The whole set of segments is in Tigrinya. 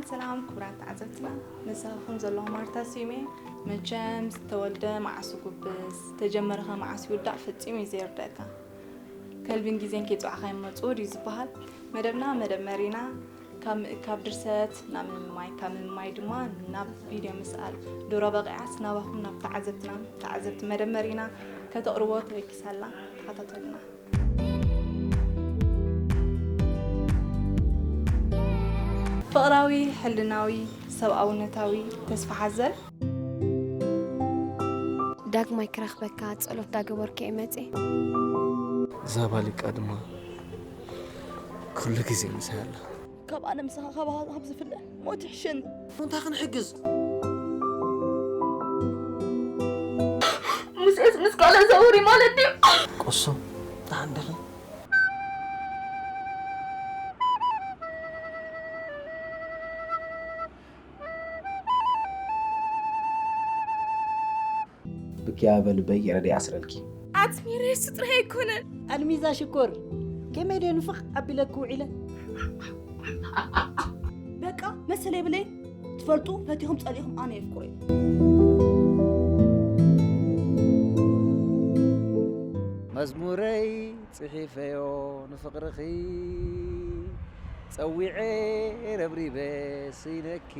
ሰላም ክቡራት ተዓዘብትና፣ መሳኹም ዘለኹ ማርታ ስዩም እየ። መቸም ዝተወልደ መዓስ ይጉብዝ፣ ዝተጀመረ ከ መዓስ ይውዳእ ፈጺሙ እዩ ዘይርደኣካ። ከልብን ግዜን ከይጸዋዕካ ይመጽኡ ድዩ ዝበሃል? መደብና መደብ መሪና ካብ ምእካብ ድርሰት ናብ ምምማይ፣ ካብ ምምማይ ድማ ናብ ቪድዮ ምስኣል። ዶሮ በቒዓስ ናባኹም ናብ ተዓዘብትና፣ ተዓዘብቲ መደብ መሪና ከተቕርቦ ተበጊሳ ኣላ። ተኸታተሉና። ፍቕራዊ፣ ሕልናዊ፣ ሰብኣውነታዊ፣ ተስፋ ሓዘል። ዳግማይ ክረኽበካ ጸሎት ዳገበርኩ እየ መጽየ። እዛ ባሊቃ ድማ ኩሉ ግዜ ምሳይ ኣላ። ካብ ኣነ ምሳኻ ካባኻ ካብ ዝፍለ ሞት ይሕሸኒ። እንታይ ክንሕግዝ? ሙሴስ ምስ ካልእ ዘውሪ ማለት ድዩ? ቆሶ፣ ደሓን ዲኺ? ብክያ በል በይ ረዲ ኣስረልኪ። ኣትሚሬ እሱ ጥራይ ኣይኮነን። ኣልሚዛ ሽኮር፣ ከመይ ድየ ንፍቕ ኣቢለኪ ውዒለ? በቃ መሰለ የብለይ። ትፈልጡ፣ ፈቲኹም ጸሊኹም ኣነ የፍቅሮ እየ። መዝሙረይ ጽሒፈዮ ንፍቕርኺ፣ ጸዊዐ ረብሪበ ስኢነኪ፣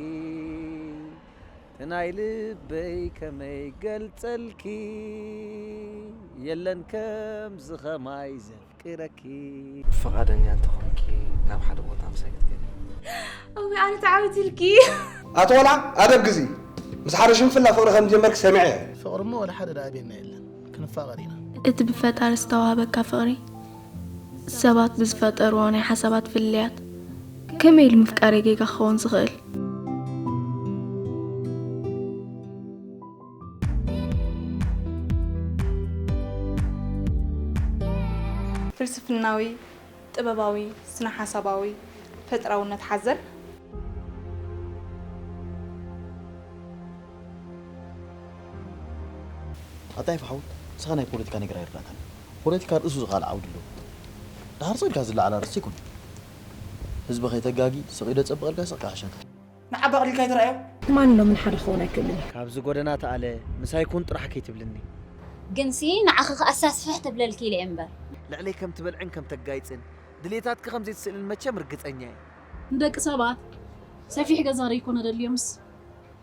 እቲ ናይ ልበይ ከመይ ገልጸልኪ፣ የለን ከምዚ ኸማይ ዘፍቅረኪ። ፍቓደኛ እንተኾንኪ ናብ ሓደ ቦታ ምሳይ ክትከዲ። እውይ፣ ኣነ ተዓዊትልኪ። ኣቶ ቆልዓ፣ ኣደብ ግዚ። ምስ ሓደ ሽንፍላ ፍቕሪ ከም ዝጀመርኪ ሰሚዐ እየ። ፍቕሪ እሞ ወላ ሓደ ደኣ ኣብየና የለን። ክንፋቐር ኢና። እቲ ብፈጣሪ ዝተዋህበካ ፍቕሪ፣ ሰባት ብዝፈጠርዎ ናይ ሓሳባት ፍልልያት፣ ከመይ ኢሉ ምፍቃረይ ጌጋ ክኸውን ዝኽእል? ፍልስፍናዊ፣ ጥበባዊ፣ ስነ-ሓሳባዊ፣ ፈጠራውነት ሓዘል። ኣታ ይፍሓው፣ ንስኻ ናይ ፖለቲካ ነገር ኣይርዳእካን። ፖለቲካ ርእሱ ዝኸኣለ ዓውዲ ኣለዎ። ደሓር ስቕ ኢልካ ዝለዓል ኣርእስቲ ኣይኮነን። ህዝቢ ከይተጋጊ ስቕ ኢለ ጸብቐልካ ስቕ ክሓሸካ። ንዓባ ኣቕሊልካ ኣይትረኣዮ። ትማሊ ሎሚ ንሓደ ክኸውን ኣይክእልን እዩ። ካብዚ ጎደና ተኣለ፣ ምሳይ ኩን ጥራሕ ከይትብልኒ። ግንሲ ንዓኺ ከኣ ሳስፍሕ ተብለልኪ ኢለ እየ እምበር። ልዕለይ ከም ትበልዕን ከም ተጋይጽን፣ ድሌታትኪ ከም ዘይትስእልን መቸም ርግጸኛ እየ። ንደቂ ሰባት ሰፊሕ ገዛ ዶ ይኮነ ደልዮምስ፣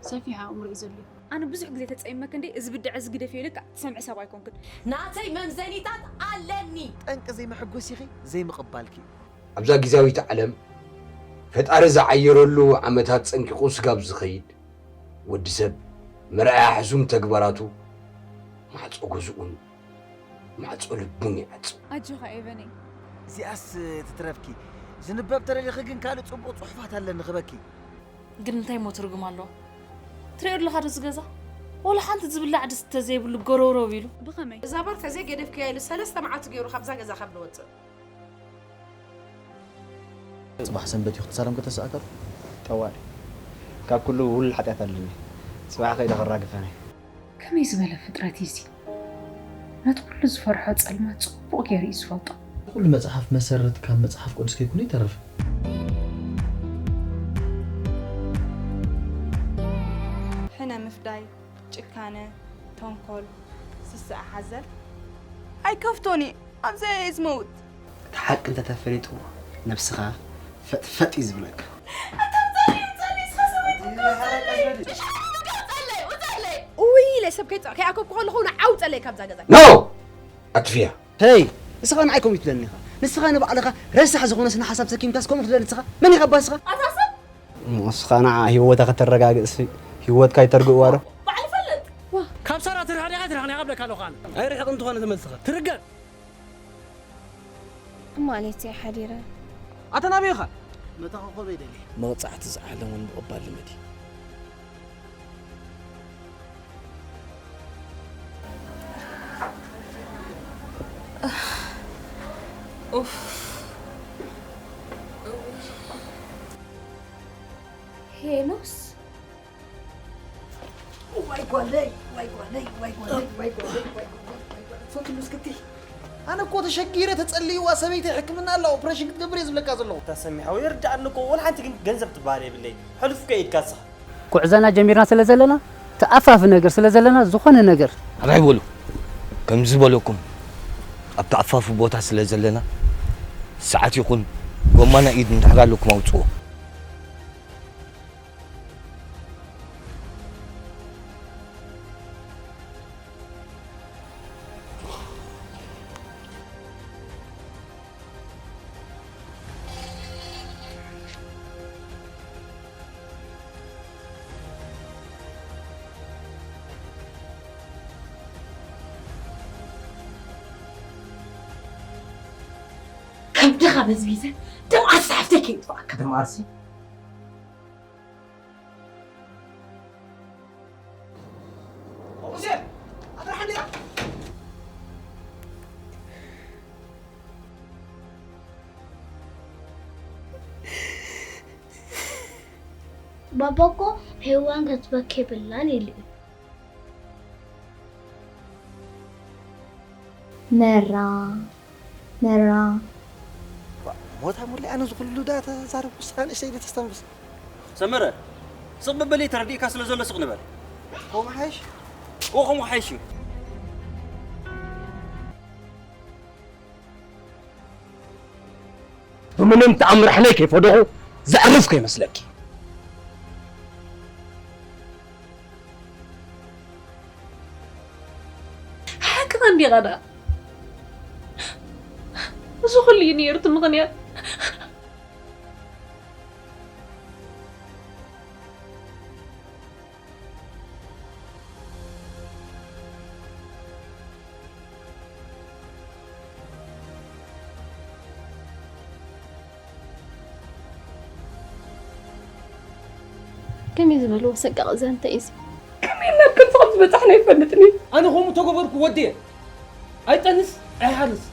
ሰፊሕ ኣእምሮ እዩ ዘድልዮም። ኣነ ብዙሕ ግዜ ተጸይመክ እንዴ፣ እዚ ብድዐ እዚ ግደፍዮ ኢለካ ትሰምዒ ሰብ ኣይኮንክን። ናተይ መምዘኒታት ኣለኒ። ጠንቂ ዘይመሐጎሲኺ ዘይምቕባልኪ። ኣብዛ ግዝያዊት ዓለም፣ ፈጣሪ ዝዓየረሉ ዓመታት ጸንቂቑ ስጋብ ዝኸይድ፣ ወዲ ሰብ መርኣያ ሕሱም ተግባራቱ ማዕጾ ገዝኡን ማዕጾ ልቡን ይዓጹ። ኣጆኻ ኤቨነይ። እዚኣስ ትትረፍኪ። ዝንበብ ተደሊኺ ግን ካልእ ጽቡቕ ጽሑፋት ኣለኒ ክበኪ። ግን እንታይ እሞ ትርጉም ኣለዎ? ትሪኦ ኣለኻ ዶ እዚ ገዛ? ወላ ሓንቲ ዝብላዕ ድስቲ ተዘይብሉ ጎረውረው ኢሉ። ብኸመይ? እዛ በር ተዘይገደፍክያ ኢሉ ሰለስተ መዓልቲ ገይሩ ካብዛ ገዛ ካብ ንወጽእ። ጽባሕ ሰንበት እዩ ክትሳለም ከተስኣካ። ጠዋሪ። ካብ ኩሉ ውሉል ሓጢኣት ኣለኒ። ጽባሕ ከይደ ከራግፈኒ። ከመይ ዝበለ ፍጥረት እዩ እዚ? ነቲ ኩሉ ዝፈርሖ ጸልማት ጽቡቕ ገይሩ እዩ ዝፈልጦ። ኩሉ መጽሓፍ መሰረት ካብ መጽሓፍ ቅዱስ ከይኩኑ ይተርፍ። ሕነ ምፍዳይ፣ ጭካነ፣ ተንኮል፣ ስስዐ ሓዘል። ኣይከፍቶን እዩ፣ ኣብዚኣ እየ ዝመውት። እቲ ሓቂ እንተተፈሊጡ ነብስኻ ፈጥፈጥ እዩ ዝብለካ። ውይ ኢለ ሰብ ከይፀ-፣ ከይኣከብኩ ከለኹ ንዓው ፀለይ ካብዛ ገዛ። ኖ! ኣጥፍያ። ሄይ! ንስኻ ንዓይ ከምኡ ትብለኒ ኢኻ። ንስኻ ንባዕልኻ ረሳሕ ዝኾነ ስነ ሓሳብ ተሰኪምካስ ከምኡ ትብለኒ ንስኻ? መን ኢኻ እባ ንስኻ? ኣታ ሰብ! ንስኻ ንዓ ህይወታ ከተረጋግጽሲ ህይወትካ ይተርግእዋ ዶ? ባዕሉ ይፈልጥ። ካብ ሳራ ትርሕቕ ዲኻ ትርሕቕ ዲኻ እብለካ ኣለኹ ኣነ። ኣይርሕቕን እንተኾነ ተመልስኻ። ትርገም! እሞ ኣነ እቲ ሓዲረ። ኣታ ናበይ ኢኻ? ነታ ኮኾበይ ደልየ። መቕጻዕቲ ዝዓለመ ምቕባል ልመዲ። ኡፍ። ሄኖስ። ዋይ ጓለይ፣ ዋይ ጓለይ፣ ዋይ ጓለይ፣ ዋይ ጓለይ፣ ዋይ ጓለይ፣ ዋይ ጓለይ። ፈትሉ እስክቲ። ኣነ እኮ ተሸጊረ ተጸልይዋ ሰበይቲ ሕክምና ኣላ ኦፕሬሽን ክትገብር እየ ዝብለካ ዘለኹ። ተሰሚሐው ይርዳእኒ እኮ፣ ወላ ሓንቲ ግን ገንዘብ ትበሃል የብለይ። ሕሉፍ እኮ ኢድካ ንስኻ። ጉዕዘና ጀሚርና ስለ ዘለና ተኣፋፊ ነገር ስለ ዘለና ዝኾነ ነገር ኣባይ በሉ። ከምዚ ዝበለኩም ኣብ ተኣፋፊ ቦታ ስለ ዘለና ሰዓት ይኹን ጎማና ኢድ እንድሕር ኣለኩም ኣውፅዎ። ከብድኻ በዝቢዘ ደም ዓርሲ ሓፍተይ ከይጥፋእካ። ደም ዓርሲ? ባባ እኮ ሄዋን ክትበኪ የብላን ኢሉ እዩ። መራ መራ ሞታ ሙሌ ኣነ ዝኹሉ ዳ ተዛረብ ውሳነ እሽተይ ተስተንብስ ሰመረ ስቕ በበለይ ተረዲእካ ስለ ዘሎ ስቕ ንበል ከምኡ ሓይሽ እዎ ከምኡ ሓይሽ እዩ ብምንም ተኣምር ሕነይ ከይፈደኹ ዘዕርፍ ከይመስለኪ። ሓቅኻ እንዲኻ ደኣ። እዚ ኩሉ እዩ ነይሩ እቲ ምኽንያት። ከመይ ዝበለ ኣሰቃቒ ዛንታ እዩ እዚ? ከመይ ናብ ክንዲ ከም ዝበጻሕና ኣይፈልጥን እዩ። ኣነ ከምኡ ተገበርኩ ወዴ ኣይጠንስ ኣይሓርስ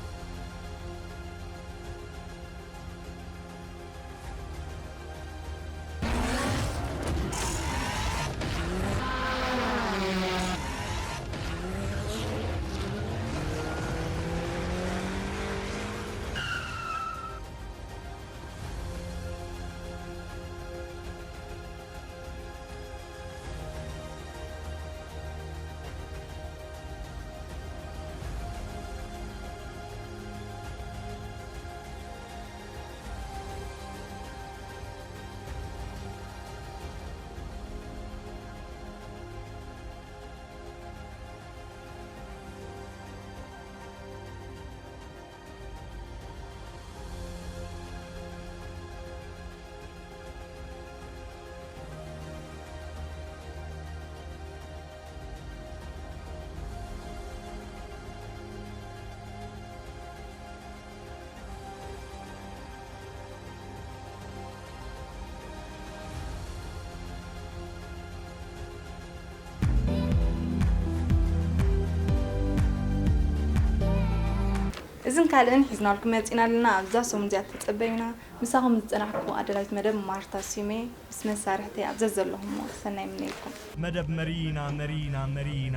እዝን ካልእን ሒዝናልኩም መጺና ኣለና። ኣብዛ ሰሙን እዚኣ ተጸበዩና። ምሳኹም ዝጸናሕኩ ኣዳላዊት መደብ ማርታ ስዩም እየ። ምስ መሳርሕተይ ኣብ ዘዘለኹሞ ሰናይ ይምነየልኩም። መደብ መሪና መሪና መሪና